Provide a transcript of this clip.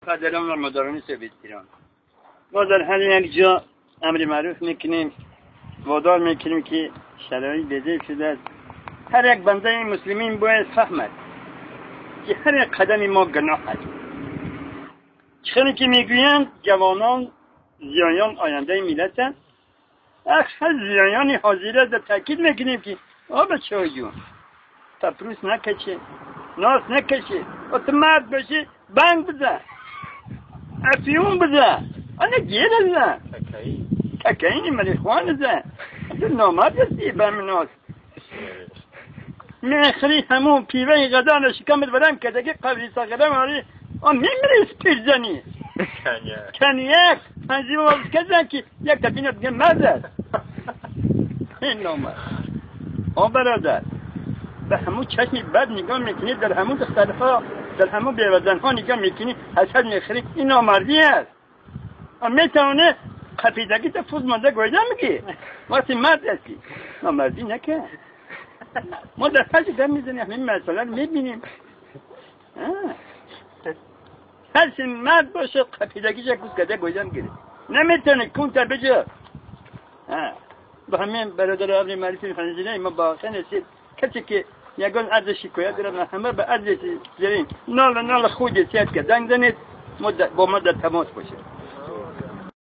پدران و مادران سویت ایران، ما در هر یک جا امر معروف میکنیم، وادار میکنیم که شرایط بده شده است. هر یک بنده مسلمین باید فهمد که هر یک قدم ما گناه است. چخیلی که میگویند جوانان زیایان آینده ملتند، اکثر زیایان حاضره در تاکید میکنیم که آ بچه جون تپروس نکشه، ناس نکشه، و تو مرد باشی بند بزن، افیون بزن، آنه گیر بزن، ککینی مریخوان بزن، تو نامرد هستی به من ناس میخری همون پیوه غذا شکمت برم که دیگه قبلی ساقرم آری آن میمیری پیرزنی کنیک پنجی واز کزن که یک تپینه دیگه مرد است. این نامرد. آن برادر به همون چشمی بد نگاه میکنی، در همون دخترها، در همون بیوزنها نگاه میکنی، حسد میخری، این نامردی است. آن میتونه خفیدگی تا فوز مانده گویده میگی وقتی مرد هستی نامردی نکن. ما در هر جا میزنیم همین مسئله رو میبینیم. هر چی مرد باشه خفیدگیش یک روز کده گویده میگیره، نمیتونه کونتر بجا. با همین برادر امر معروف فنزینه ما با آخر رسید. کسی که یگان عرض شکایت دارد همه به عرض زرین نال نال خود سیاد که زنگ زنید با ما در تماس باشه.